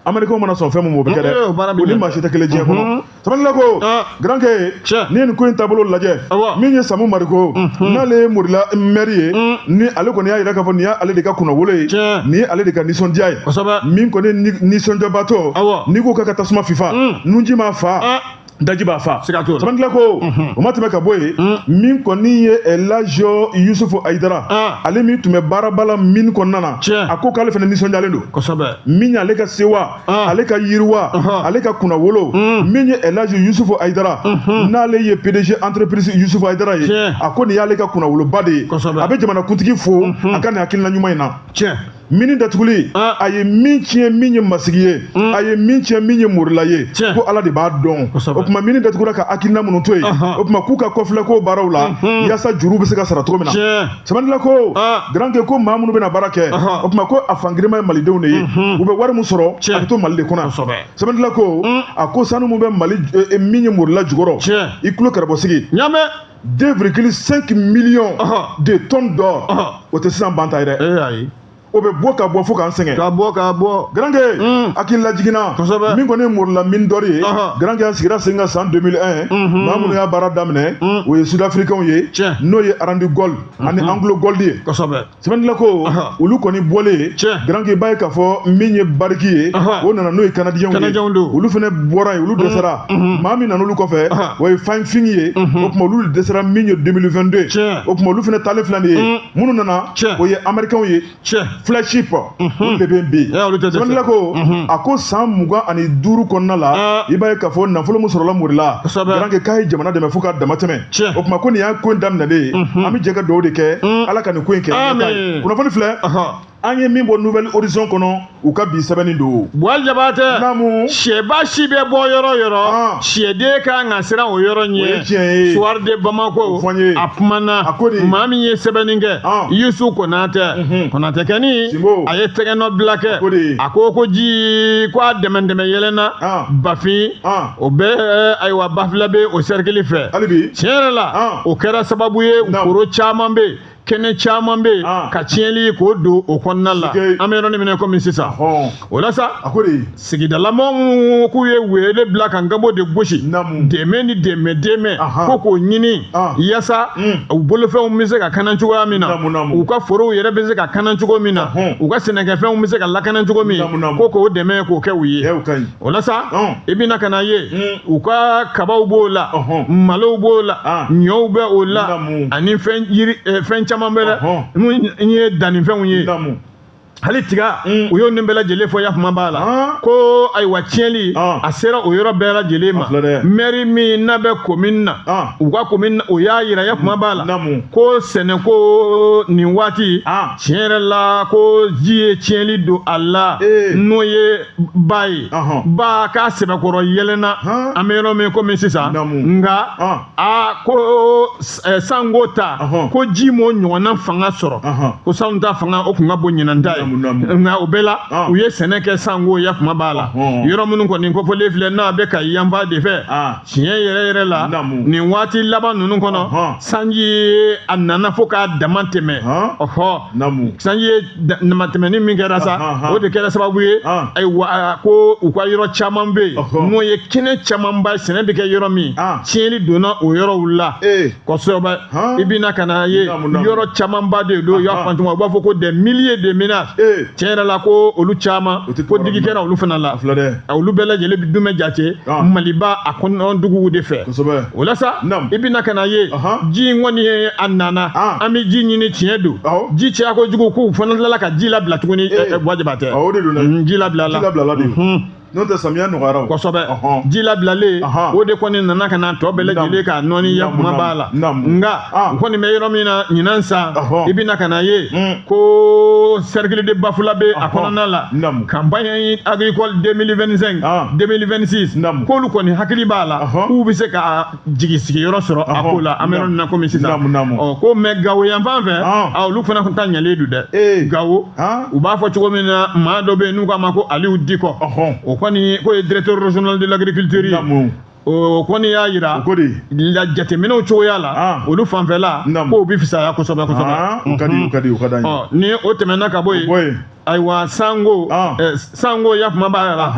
S1: Américains mana sɔn fɛn min ma, o bɛ kɛ dɛ, o ni maa si tɛ kelen diɲɛ kɔnɔ. Sɛbɛnnikɛla ko Garange n'i ye nin ko in taabolo lajɛ, min ye Samu Mariko, n'ale ye Morila maire ye, ni ale kɔni y'a yira k'a fɔ nin y'ale de ka kunnawolo ye, nin ye ale de ka nisɔndiya ye, min kɔni nisɔndiyabatɔ, n'i ko k'a ka tasuma fifa, nunji m'a fa, daji b'a fa. Sɛbɛnnikɛla ko o ma tɛmɛ ka bɔ yen, min kɔni ye Elajo Yusufu Ayidara, ale min tun bɛ baaraba la mine kɔnɔna na, a ko k'ale fana nisɔndiyalen don, min y'ale ka sewa, ale ka yiriwa, ale ka kunnawolo. Min ye Elajo Yusufu Ayidara, n'ale ye PDG entreprise Yusufu Ayidara ye, a ko nin y'ale ka kunnawoloba de ye, a bɛ jamanakuntigi fo a ka nin hakilina ɲuman in na. Mine datuguli a ye min tiɲɛ min ye masigi ye, a ye min tiɲɛ min ye Morila ye, ko ala de b'a dɔn. O tuma mine datugura ka hakilina minnu to yen, o tuma k'u ka kɔfilɛ ko baaraw la, yaasa juru bɛ se ka sara cogo min na. Sɛbɛnnikɛla ko Garange ko maa minnu bɛna baara kɛ, o tuma ko a fangirima ye malidenw de ye, u bɛ wari min sɔrɔ a bɛ to Mali de kɔnɔ. Sɛbɛnnikɛla ko a ko sanu min bɛ Mali min ye Morila jukɔrɔ, i tulo karabɔsigi, 2,5 millions de tonnes d'or, o tɛ sisan ban ta ye dɛ. O bɛ bɔ ka bɔ fo k'an sɛgɛn.
S2: Ka bɔ ka bɔ.
S1: Garange hakili lajiginna, min kɔni ye Morila mine d'or ye, Garange a sigira sen kan san 2001, maa minnu y'a baara daminɛ, o ye Sud-Africains ye, n'o ye Rand Gold ani Anglo Gold ye. Sɛbɛnnikɛla ko olu kɔni bɔlen, Garange b'a ye k'a fɔ min ye Bariki ye, o nana n'o ye Canadiens ye, olu fana bɔra yen, olu dɛsɛra. Maa min nana olu kɔfɛ, o ye Fine ye, o tuma olu dɛsɛra min ye 2022, o tuma olu fana taalen filɛ nin ye. Minnu nana, o ye Américains ye, Flagship, olu de bɛ yen bi. Sɛbɛnnikɛla ko a ko san 25 kɔnɔna la, i b'a ye k'a fɔ nafolo min sɔrɔla Morila, Garange k'a ye jamana dɛmɛ fo k'a dama tɛmɛ. O tuma ko nin y'a ko in daminɛlen ye, an bɛ jɛ ka dugawu de kɛ ala ka nin ko in kɛ. Kunnafoni filɛ, an ye min bɔ Nouvelle Horizon kɔnɔ, u ka bi sɛbɛnni don.
S2: Buwali Jabatɛ, sɛba si bɛ bɔ yɔrɔ yɔrɔ, sɛden kan ka siran o yɔrɔ ɲɛ.
S1: O ye tiɲɛ ye.
S2: Soir de Bamako, a kumana, maa min ye sɛbɛnni kɛ, Yusu Konatɛ, Konatɛ kɛni, a ye tɛgɛnɔ bila kɛ, a ko ko ji ko a dɛmɛ dɛmɛ yɛlɛnna Bafin, o bɛ ayiwa Bafila bɛ o cercle fɛ.
S1: Hali bi.
S2: Tiɲɛ yɛrɛ la, o kɛra sababu ye foro caman bɛ yen. Kɛnɛ caman bɛ yen ka tiɲɛli k'o don o kɔnɔna la. An bɛ yɔrɔ min na komi sisan, o la sa, sigidalamɔgɔ minnu k'u ye wele bila ka ngambo de gosi, dɛmɛ ni dɛmɛ dɛmɛ ko k'o ɲini yaasa u bolofɛnw bɛ se ka kana cogoya min na, u ka forow yɛrɛ bɛ se ka kana cogo min na, u ka sɛnɛkɛfɛnw bɛ se ka lakana cogo min, ko k'o dɛmɛ k'o kɛ u ye. O la sa, i bɛna ka na ye, u ka kabaw b'o la, malow b'o la, ɲɔw bɛ o la, ani fɛn yiri fɛn caman bɛ dɛ min ye dannifɛnw ye. Hali tiga, u y'o nin bɛɛ lajɛlen fɔ. Yakuma b'a la ko ayiwa, tiɲɛli a sera o yɔrɔ bɛɛ lajɛlen ma. Mɛri min n'a bɛ commune na, u ka commune, o y'a yira, yakuma b'a la, ko sɛnɛko nin waati, tiɲɛ yɛrɛ la, ko ji ye tiɲɛli don a la, n'o ye ba ye, ba k'a sɛbɛkɔrɔ yɛlɛnna an bɛ yɔrɔ min komi sisan. Nka a ko sango ta, ko ji m'o ɲɔgɔnna fanga sɔrɔ, ko san ta fanga o kun ka bon ɲinan ta ye. Nka o bɛɛ la, u ye sɛnɛ kɛ sango, yakuma b'a la. Yɔrɔ minnu kɔni kofɔlen filɛ, n'a bɛ ka yanfa de fɛ, tiɲɛ yɛrɛ yɛrɛ la, nin waati laban ninnu kɔnɔ, sanji a nana fo k'a dama tɛmɛ. Ɔhɔ, sanji ye damatɛmɛni min kɛra sa, o de kɛra sababu ye, ayiwa, ko u ka yɔrɔ caman bɛ yen, n'o ye kɛnɛ camanba, sɛnɛ bɛ kɛ yɔrɔ min, tiɲɛli donna o yɔrɔw la kosɛbɛ. I bɛna ka na ye, yɔrɔ camanba de don, y'a fɔ cogo, u b'a fɔ ko des milliers de ménages. Tiɲɛ yɛrɛ la, ko olu caman, ko digi kɛra olu fana la. Olu bɛɛ lajɛlen dun bɛ jate Maliba a kɔnɔ duguw de fɛ. O la sa, i bɛna ka na ye, ji in kɔni ye, a nana, an bɛ ji ɲini, tiɲɛ don, ji caya kojugu, k'u fana tilala ka ji labila tuguni. Wajiba tɛ, ji labila la.
S1: N'o tɛ, samiya nɔgɔyara.
S2: Kosɛbɛ. Ji labilalen, o de kɔni nana ka na tɔ bɛɛ lajɛlen ka nɔɔni, yakuma b'a la. Nka u kɔni bɛ yɔrɔ min na ɲinan san, i bɛna ka na ye ko cercle de Bafulabe a kɔnɔna la, campagne agricole 2025 2026, k'olu kɔni hakili b'a la k'u bɛ se ka jigi sigiyɔrɔ sɔrɔ a ko la, an bɛ yɔrɔ min na komi sisan. Ɔ, ko mɛ Gawo yan fan fɛ, olu fana ta ɲɛlen don dɛ. Gawo, u b'a fɔ cogo min na, maa dɔ bɛ yen n'u k'a ma ko Aliyu Dikɔ, o kɔni k'o ye directeur régional de l'agriculture ye, o kɔni y'a yira la jateminɛw cogoya la, olu fanfɛla, k'o bɛ fisaya kosɛbɛ kosɛbɛ.
S1: O ka di, o ka di, o ka d'an ye.
S2: Ɔ, ni o tɛmɛna ka bɔ yen, ayiwa, sango sango, yakuma b'a la,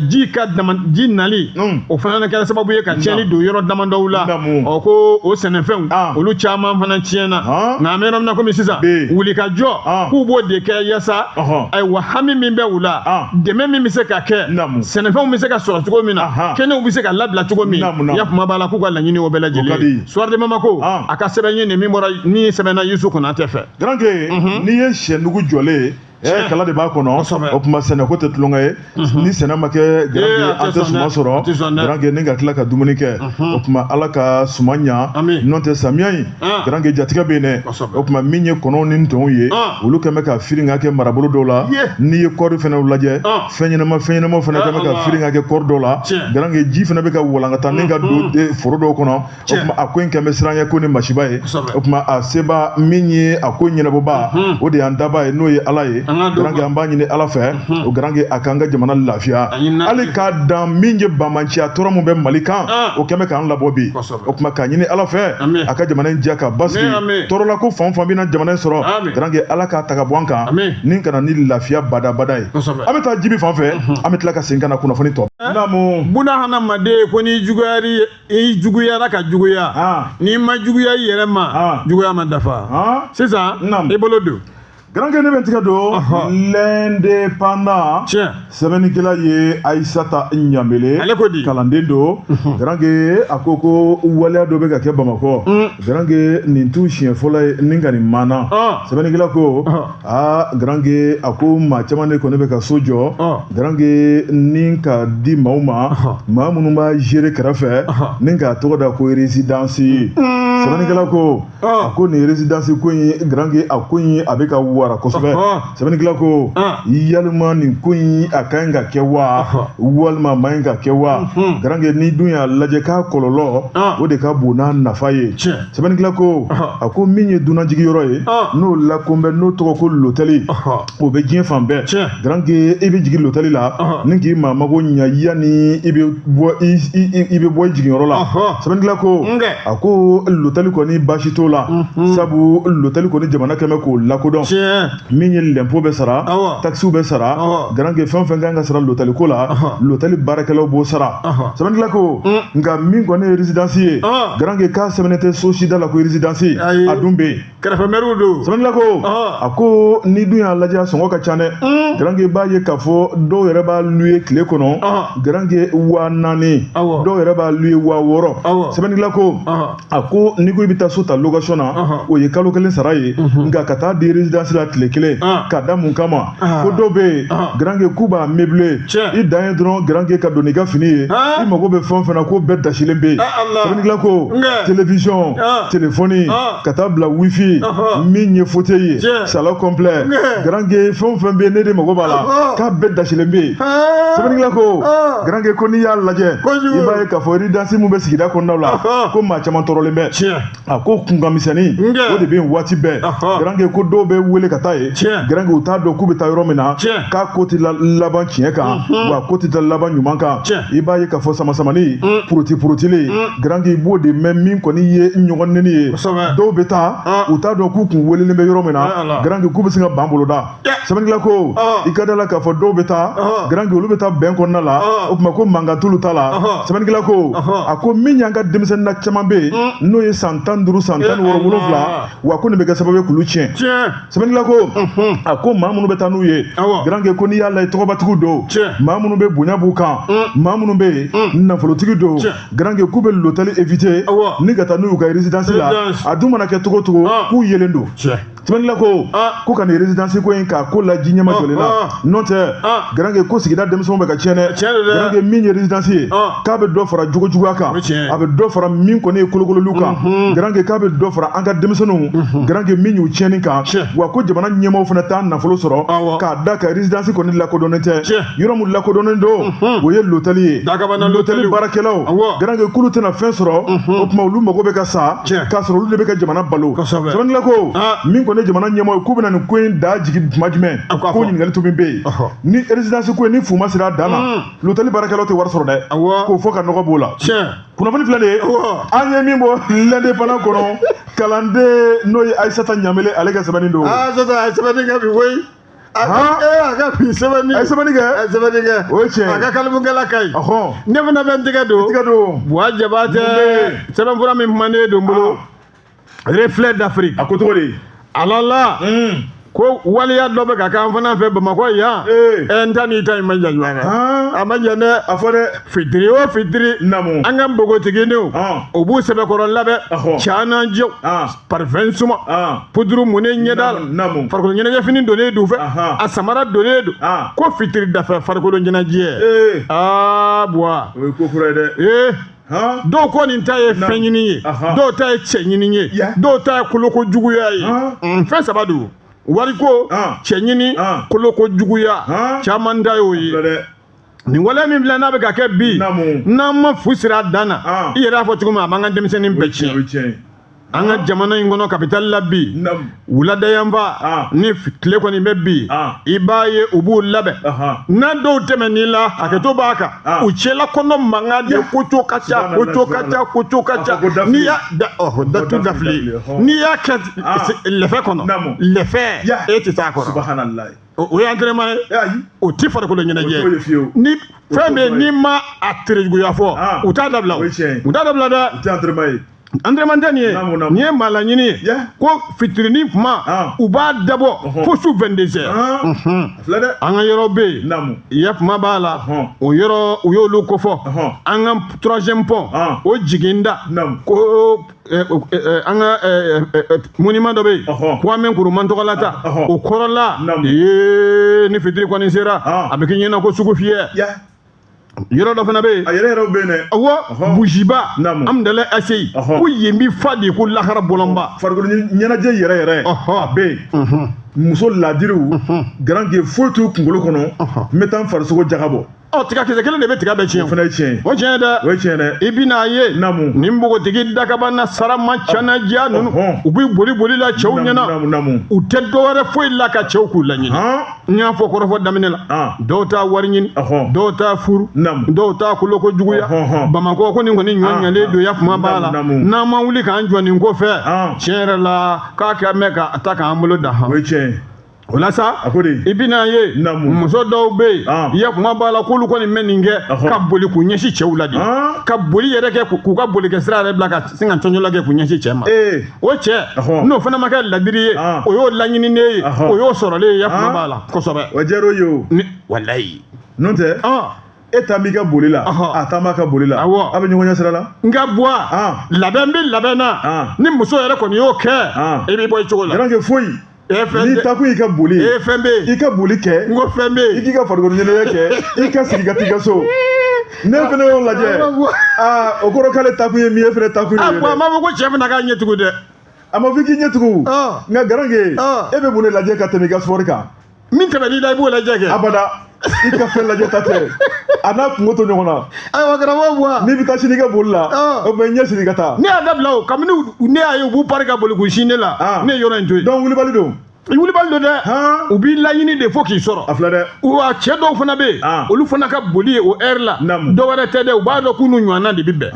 S2: ji ka dama, ji nali, o fana kɛra sababu ye ka tiɲɛni don yɔrɔ damadɔw la. Ɔ, ko o sɛnɛfɛnw, olu caman fana tiɲɛna. Nka an bɛ yɔrɔ min na komi sisan, wulikajɔ k'u b'o de kɛ yaasa, ayiwa, hami min bɛ u la, dɛmɛ min bɛ se ka kɛ, sɛnɛfɛnw bɛ se ka sɔrɔ cogo min na, kɛnɛw bɛ se ka labila cogo min, yakuma b'a la, k'u ka laɲini o bɛɛ lajɛlen. Soir de Bamako, a ka sɛbɛn ye nin min bɔra, min sɛbɛnna Yusu Konatɛ fɛ.
S1: Garanke, n'i ye sɛnugu jɔlen, kala de b'a kɔnɔ. O tuma, sɛnɛko tɛ tulonkɛ ye. Ni sɛnɛ ma kɛ, Garanke, an tɛ suman sɔrɔ, Garanke, ni ka tila ka dumuni kɛ. O tuma, Ala ka suman ɲa. N'o tɛ, samiya in, Garanke, jatigɛ bɛ yen dɛ. O tuma, min ye kɔnɔw ni ntɔnw ye, olu kɛn bɛ ka firin ka kɛ marabolo dɔw la. N'i ye kɔɔri fɛnɛ lajɛ, fɛn ɲɛnama fɛn ɲɛnamaw fɛnɛ kɛn bɛ ka firin ka kɛ kɔɔri dɔw la. Garanke, ji fɛnɛ bɛ ka walankata ni ka don foro dɔw kɔnɔ. O tuma, a ko in kɛn bɛ siran ko ni masiba ye. O tuma, a seba min ye a ko ɲɛnabɔba, o de y'an daba ye, n'o ye Ala ye. Garanke, an b'a ɲini Ala fɛ, o Garanke, a k'an ka jamana lafiya. Hali k'a dan min ye banbanciya tɔɔrɔ min bɛ Mali kan, o kɛn bɛ k'an labɔ bi. O tuma, k'a ɲini Ala fɛ, a ka jamana in diya ka basigi. Tɔɔrɔla ko fan o fan bɛna jamana in sɔrɔ, Garanke, Ala k'a ta ka bɔ an kan ni ka na ni lafiya badabada ye. An bɛ taa Jibi fan fɛ, an bɛ tila ka segin ka na kunnafoni tɔ.
S2: Naamu. Buna hadamaden, ko n'i juguyara, i juguyara ka juguya, n'i ma juguya i yɛrɛ ma, juguya ma dafa. Sisan i bolo don.
S1: Garankɛ, ne bɛ n tigɛ don L'Indépendant. Sɛbɛnnikɛla ye Ayisata Ɲanbele.
S2: Ale ko di?
S1: Kalanden don. Garankɛ, a ko ko waleya dɔ bɛ ka kɛ Bamakɔ. Garankɛ, nin t'u siɲɛ fɔlɔ ye ni ka nin maana. Sɛbɛnnikɛla ko aa, Garankɛ, a ko maa caman de kɔni bɛ ka so jɔ, Garankɛ, ni ka di maaw ma, maa minnu b'a gérer kɛrɛfɛ ni k'a tɔgɔ da ko résidence. Sɛbɛnnikɛla ko a ko nin résidence ko in, Garankɛ, a ko in a bɛ ka wara kosɛbɛ. Sɛbɛnnikɛla ko yalima nin ko in a ka ɲi ka kɛ wa, walima a man ɲi ka kɛ wa? Garankɛ, ni dun y'a lajɛ k'a kɔlɔlɔ, o de ka bon n'a nafa ye. Sɛbɛnnikɛla ko a ko min ye dunanjigiyɔrɔ ye, n'o lakonbɛ, n'o tɔgɔ ko l'hôtel, o bɛ diɲɛ fan bɛɛ. Garankɛ, i bɛ jigin l'hôtel la ni k'i maa mago ɲa yanni i bɛ bɔ i jiginyɔrɔ la. Sɛbɛnnikɛla ko a ko l'hôtel Lotali kɔni baasi t'o la, sabu lotali kɔni jamana kɛmɛ k'o lakodɔn. Min ye lɛnpo bɛ sara, taxes bɛ sara, garanke fɛn fɛn kan ka sara lotali ko la, lotali baarakɛlaw b'o sara. Sɛbɛnnikɛla ko nka min kɔni ye résidence ye, garanke k'a sɛbɛnnen tɛ so si da la ko résidence, a dun bɛ yen.
S2: Kɛrɛfɛmɛriw don.
S1: Sɛbɛnnikɛla ko a ko ni dun y'a lajɛ a sɔngɔ ka ca dɛ. Garanke b'a ye k'a fɔ dɔw yɛrɛ b'a louer tile kɔnɔ, garanke 4000, dɔw yɛrɛ b'a louer 6000. Sɛbɛnnikɛla ko a ko n'i ko i bɛ taa so ta location na, o ye kalo kelen sara ye, nka ka taa di résidence la tile kelen, ka da mun kama? Ko dɔw bɛ yen, garanke k'u b'a meubler, i dan ye dɔrɔn garanke ka don n'i ka fini ye, i mago bɛ fɛn o fɛn na k'o bɛɛ dasilen bɛ yen. Sɛbɛnnikɛla ko télévision, téléphone, ka taa bila wifi, min ye fauteuil ye, salon complet, garanke fɛn o fɛn bɛ yen ne de mago b'a la, k'a bɛɛ dasilen bɛ yen. Sɛbɛnnikɛla ko garanke ko n'i y'a lajɛ, i b'a ye k'a fɔ résidence mun bɛ sigida kɔnɔnaw la, ko maa caman tɔɔrɔlen bɛ. A ko kunkanmisɛnnin o de bɛ yen waati bɛɛ. Garanke ko dɔw bɛ wele ka taa yen, garanke u t'a dɔn k'u bɛ taa yɔrɔ min na, k'a ko tɛ laban tiɲɛ kan, wa ko tɛ taa laban ɲuman kan. I b'a ye k'a fɔ samasamani, puruti purutili, garanke i b'o de mɛn min kɔni ye ɲɔgɔn neni ye. Dɔw bɛ taa, u t'a dɔn k'u kun welelen bɛ yɔrɔ min na, garanke k'u bɛ se ka ban boloda. Sɛbɛnnikɛla ko i ka da la k'a fɔ dɔw bɛ taa, garanke olu bɛ taa bɛn kɔnɔna la, o tuma ko mankan t'olu ta la. Sɛbɛnnikɛla ko a ko min y'an ka denmisɛnnin na caman bɛ yen, n'o ye san 15, san 16, 17, wa ko nin bɛ kɛ sababu ye k'olu tiɲɛ. Sɛbɛnnikɛla ko a ko maa minnu bɛ taa n'u ye, garanke ko n'i y'a lajɛ tɔgɔbatigiw don, maa minnu bɛ bonya b'u kan, maa minnu bɛ yen nafolotigi don, garanke k'u bɛ lotali éviter ni ka taa n'u y'u ka résidence la. A dun mana kɛ cogo o cogo, k'u yelen don. Sɛbɛnnikɛla ko ko ka nin résidence ko in k'a ko laji ɲɛma jɔlen na, n'o tɛ garanke ko sigida denmisɛnw bɛ ka tiɲɛ dɛ. Garanke min ye résidence ye, k'a bɛ dɔ fara jogo juguya kan, a bɛ dɔ fara min kɔni ye kolokololiw kan, garanke k'a bɛ dɔ fara an ka denmisɛnninw, garanke min y'u tiɲɛni kan. Wa ko jamana ɲɛmaaw fana t'a nafolo sɔrɔ k'a da ka résidence kɔni lakodɔnnen tɛ. Yɔrɔ min lakodɔnnen don, o ye lotali ye. Lotali baarakɛlaw, garanke k'olu tɛna fɛn sɔrɔ, o tuma olu mago bɛ ka sa k'a sɔrɔ olu de bɛ ka jamana balo. Sɛbɛnnikɛla ko min kɔni jamana ɲɛmaaw ye, k'u bɛna nin ko in da jigin tuma jumɛn? Ko ɲininkali tun bɛ yen. Ni résidence ko in ni fu ma sera a dan na, lotali baarakɛlaw tɛ wari sɔrɔ dɛ, k'o fɔ ka nɔgɔ b'o la. Kunnafoni filɛ nin ye, an ye min bɔ l'Indépendant kɔnɔ, kalanden n'o ye Ayisata Ɲamele, ale ka sɛbɛnni don.
S2: Ayisata a ye sɛbɛnni kɛ bi koyi. A ka bi sɛbɛnni.
S1: A ye sɛbɛnni kɛ.
S2: A ye sɛbɛnni kɛ.
S1: O ye tiɲɛ ye.
S2: A ka kalimukɛla ka ɲi. Ne fana bɛ n tɛgɛ don.
S1: Tɛgɛ don.
S2: Buwa Jabatɛ sɛbɛnfura min kumanen don n bolo. Reflet d'Afrique.
S1: A ko cogo di?
S2: Ala la. Ko waleya dɔ bɛ ka k'an fana fɛ Bamakɔ yan. N ta n'i ta in ma jan ɲɔgɔn na. A ma jan dɛ.
S1: A fɔ dɛ.
S2: Fitiri o fitiri.
S1: Naamu.
S2: An ka npogotigininw. O b'u sɛbɛkɔrɔ labɛn. Caman jɛw. Parfum suma. Puduru munnen ɲɛda la.
S1: Naamu.
S2: Farikolo ɲɛnajɛfini donnen don fɛ. A samara donnen don. Ko fitiri dafɛ farikolo ɲɛnajɛ. Aa Buwa.
S1: O ye ko kura ye dɛ.
S2: Dɔw ko nin ta ye fɛn ɲini ye, dɔw ta ye cɛ ɲini ye, dɔw ta ye koloko juguya ye. Fɛn saba don: wariko, cɛ ɲini, koloko juguya. Caman ta y'o ye. Nin waleya min filɛ n'a bɛ ka kɛ bi, n'an ma fu siri a dan na, i yɛrɛ y'a fɔ cogo min, a b'an ka denmisɛnnin bɛɛ tiɲɛ. An ka jamana in kɔnɔ kapitali la bi, wuladayanfa ni tile kɔni bɛ bi, i b'a ye u b'u labɛn. N'a dɔw tɛmɛn'i la, hakɛto b'a kan, u cɛla kɔnɔ mankan de, koco ka ca, koco ka ca, koco ka ca. N'i y'a datu dafili, n'i y'a kɛ lɛfɛ kɔnɔ, lɛfɛ e tɛ taa kɔrɔ. O ye entraînement ye, o ti farikolo ɲɛnajɛ. Ni fɛn bɛ yen n'i ma a terejuguya fɔ, u t'a dabila, u t'a dabila dɛ.
S1: O tɛ entraînement ye.
S2: Entraînement tɛ nin ye, nin ye maa laɲini ye. Ko fitirinin kuma, u b'a dabɔ fo su 22 heures. An ka yɔrɔ bɛ yen, yɛ kuma b'a la, o yɔrɔ u y'olu kofɔ. An ka troisième pont, o jiginda ko an ka monument dɔ bɛ yen, Kwame Nkrumah tɔgɔla ta, o kɔrɔla ni fitiri kɔni sera, a bɛ k'i ɲɛna ko sugu fiyɛ. Yɔrɔ dɔ fana bɛ yen.
S1: A yɛrɛ yɛrɛw bɛ yen dɛ.
S2: Awɔ, Bujiba, Amudalayi ACI, ko yen bi fa de ko lahara bɔlɔnba.
S1: Farikolo ɲɛnajɛ yɛrɛ yɛrɛ. A bɛ yen. Muso ladiriw, garanke foyi t'u kunkolo kɔnɔ, n bɛ taa n farisogo jagabɔ.
S2: Ɔ, tigakisɛ kelen de bɛ tiga bɛɛ tiɲɛ.
S1: O fana ye tiɲɛ ye.
S2: O tiɲɛ dɛ.
S1: O ye tiɲɛ dɛ.
S2: I bɛna ye.
S1: Naamu.
S2: Nin npogotigi dakabana sarama canaja ninnu, u bɛ boli boli la cɛw ɲɛna.
S1: Naamu, naamu.
S2: U tɛ dɔwɛrɛ foyi la ka cɛw k'u laɲini. N y'a fɔ kɔrɔfɔ daminɛ la, dɔw t'a wari ɲini, dɔw t'a furu, dɔw t'a koloko juguya. Bamakɔ ko nin kɔni ɲɔ ɲɛlen don, ya kuma b'a la, n'an ma wuli k'an jɔ nin ko fɛ, tiɲɛ yɛrɛ la, k'a kɛ mɛn ka ta k'an bolo da han.
S1: O ye tiɲɛ ye.
S2: O la sa, i bɛna ye muso dɔw bɛ yen, ya kuma b'a la, k'olu kɔni bɛ nin kɛ ka boli k'u ɲɛsin cɛw la de, ka boli yɛrɛ kɛ k'u ka bolikɛ sira yɛrɛ bila ka sin ka cɔncɔla kɛ k'u ɲɛsin cɛ ma. O cɛ n'o fana ma kɛ ladiri ye, o y'o laɲininen ye, o y'o sɔrɔlen ye, ya kuma b'a la kosɛbɛ.
S1: O diyara o ye o.
S2: Walayi.
S1: N'o tɛ, e ta b'i ka boli la, a ta b'a ka boli la, a bɛ ɲɔgɔn ɲɛ sira la.
S2: Nka Buwa, labɛn bɛ labɛn na, ni muso yɛrɛ kɔni y'o kɛ, i bɛ bɔ i cogo la.
S1: Garankɛ foyi. N'i ta kun y'i ka boli ye,
S2: fɛn bɛ yen,
S1: i ka boli kɛ,
S2: n ko fɛn bɛ yen,
S1: i k'i ka farikolo ɲɛnajɛ kɛ, i ka sigi ka t'i ka so. Ne fana y'o lajɛ, aa, o kɔrɔ k'ale ta kun ye min ye, e fana ta kun ye.
S2: A a ma fɔ ko cɛ fana k'a ɲɛ tugun dɛ.
S1: A ma fɔ k'i ɲɛ tugun. Nka Garankɛ, e bɛ mun de lajɛ ka tɛmɛ i ka sport kan?
S2: Min tɛmɛn'i la, i b'o lajɛ kɛ.
S1: Abada, i ka fɛn lajɛ ta tɛ, a n'a kungo to ɲɔgɔn na.
S2: Ayiwa karamɔgɔ Buwa.
S1: N'i bɛ taa sini i ka boli la, o tuma i ɲɛ siri ka taa.
S2: Ne y'a dabila o, kabini ne y'a ye u b'u pari ka boli k'u sin ne la, ne ye yɔrɔ in to yen.
S1: Donc wulibali don.
S2: I wulibali don dɛ, u b'i laɲini de fo k'i sɔrɔ.
S1: A filɛ dɛ.
S2: Wa cɛ dɔw fana bɛ yen, olu fana ka boli ye o heure la, dɔwɛrɛ tɛ dɛ, u b'a dɔn k'u n'u ɲɔgɔnna de bɛ bɛn.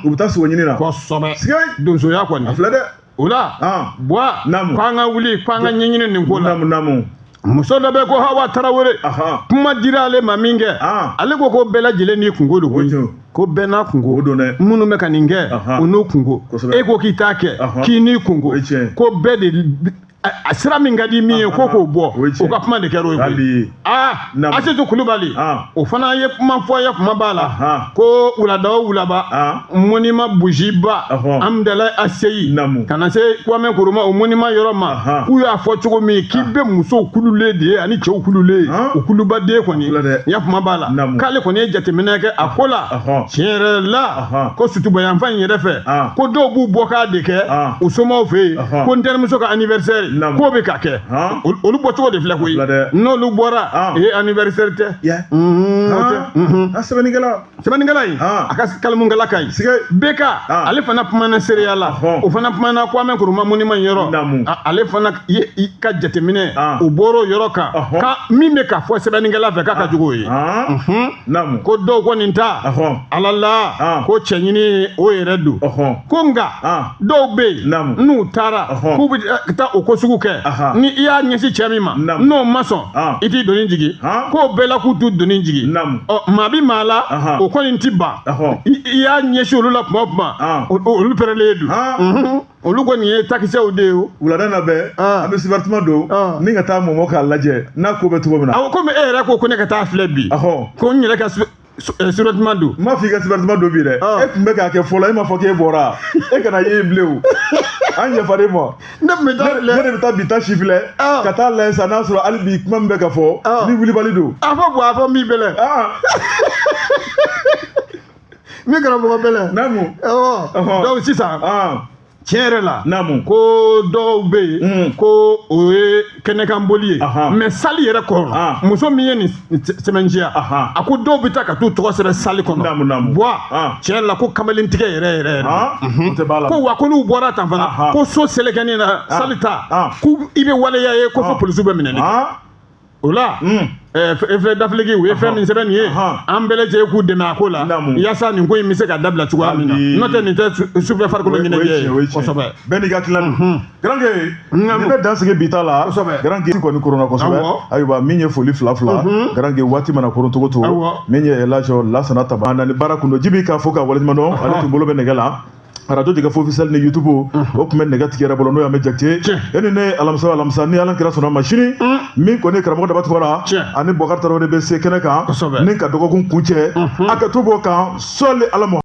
S1: U bɛ taa sogo ɲini na.
S2: Kosɛbɛ. Donsoya kɔni.
S1: A filɛ dɛ.
S2: O la, Buwa, k'an ka wuli, k'an ka ɲɛɲini nin ko la.
S1: Naamu, naamu.
S2: Muso dɔ bɛ ko Hawa Tarawele, kuma dira ale ma min kɛ, ale ko ko bɛɛ lajɛlen n'i kungo don koyi, ko bɛɛ n'a kungo, minnu bɛ ka nin kɛ, u n'u kungo, e ko k'i t'a kɛ, k'i n'i kungo, ko bɛɛ de a sira min ka di min ye ko k'o bɔ, o ka kuma de kɛra o ye koyi. Aa, Asetu Kulubali, o fana ye kuma fɔ, ye kuma b'a la, ko wulada o wulaba, monument bujiba Amudalayi ACI ka na se Kwame Nkrumah o monument yɔrɔ ma, k'u y'a fɔ cogo min k'i bɛ musow kululen de ye ani cɛw kululen, o kulubaden kɔni, ya kuma b'a la, k'ale kɔni ye jateminɛ kɛ a ko la, tiɲɛ yɛrɛ la, ko sutubayanfan in yɛrɛ fɛ, ko dɔw b'u bɔ k'a de kɛ u somɔgɔw fɛ yen, ko n terimuso ka anniversaire k'o bɛ ka kɛ, olu bɔcogo de filɛ koyi, n'olu bɔra ee anniversaire tɛ.
S1: A sɛbɛnnikɛla.
S2: Sɛbɛnnikɛla in, a ka kalimukɛla ka ɲi. BK, ale fana kumana seereya la, o fana kumana Kwame Nkrumah monument yɔrɔ, ale fana ye ka jateminɛ, o bɔra o yɔrɔ kan, ka min bɛ ka fɔ sɛbɛnnikɛla fɛ k'a ka jugu o ye. Ko dɔw kɔni ta ala la, ko cɛɲini o yɛrɛ don, ko nka dɔw bɛ yen n'u taara k'u bɛ taa o ko sugu kɛ, ni i y'a ɲɛsin cɛ min ma, n'o ma sɔn, i t'i doni jigin, k'o bɛɛ la k'u t'u doni jigin. Ɔ, maa bi maa la, o kɔni ti ban, i y'a ɲɛsin olu la kuma o kuma, olu pɛrɛlen don, olu kɔni ye takisɛw de ye o.
S1: Wulada na bɛɛ, an bɛ survêtement don ni ka taa mɔmɔ k'a lajɛ n'a ko bɛ cogo min na.
S2: Awɔ, komi e yɛrɛ ko ko ne ka taa filɛ bi, ko n yɛrɛ ka survêtement don.
S1: N m'a fɔ i ka survêtement don bi dɛ, e tun bɛ k'a kɛ fɔlɔ, e m'a fɔ k'e bɔra, e kana ye bilen o, an yafara e ma.
S2: Ne tun bɛ taa filɛ.
S1: Ne de bɛ taa bi ta si filɛ, ka taa lajɛ sa n'a sɔrɔ hali bi kuma min bɛ ka fɔ ni wulibali don.
S2: A fɔ Buwa, a fɔ n b'i bɛlɛ. Min karamɔgɔ bɛlɛ.
S1: Naamu.
S2: Awɔ. Donc sisan. Tiɲɛ yɛrɛ la, ko dɔw bɛ yen ko o ye kɛnɛkanboli ye, mais sali yɛrɛ kɔnɔ, muso min ye nin sɛmɛnciya, a ko dɔw bɛ taa ka t'u tɔgɔ sɛbɛn sali kɔnɔ. Buwa, tiɲɛ yɛrɛ la, ko kamalentigɛ yɛrɛ yɛrɛ yɛrɛ, ko wa ko n'u bɔra tan fana, ko so selekɛnin na sali ta, ko i bɛ waleya ye ko fo polisiw bɛ minɛ. O la, e filɛ dafiliki, u ye fɛn min sɛbɛn nin ye, an bɛɛ lajɛlen k'u dɛmɛ a ko la, yaasa nin ko in bɛ se ka dabila cogoya min na, n'o tɛ nin tɛ sufɛ farikolo ɲɛnajɛ ye. Kosɛbɛ.
S1: Bɛɛ n'i ka tila don. Garankɛ, nin bɛ dan sigi bi ta la. Garankɛ kɔni koronna kosɛbɛ. Ayiwa, min ye foli fila fila, Garankɛ waati mana koron cogo cogo, min ye Elhaji Lasana Taba, a nani baara kun don, Jibi k'a fɔ k'a waleɲuman dɔn, ale tun bolo bɛ nɛgɛ la. Radio Jɛkafɔ officiel ni YouTube, o tun bɛ nɛgɛ tigi yɛrɛ bolo, n'o y'an bɛ Jakite e ni ne. Alamisa alamisa, ni Ala kira sɔnna ma, sini min kɔni karamɔgɔ Daba Tunkara ani Bɔkari Tarawele bɛ se kɛnɛ kan ni ka dɔgɔkun kuncɛ, a ka to b'o kan sɔli Ala.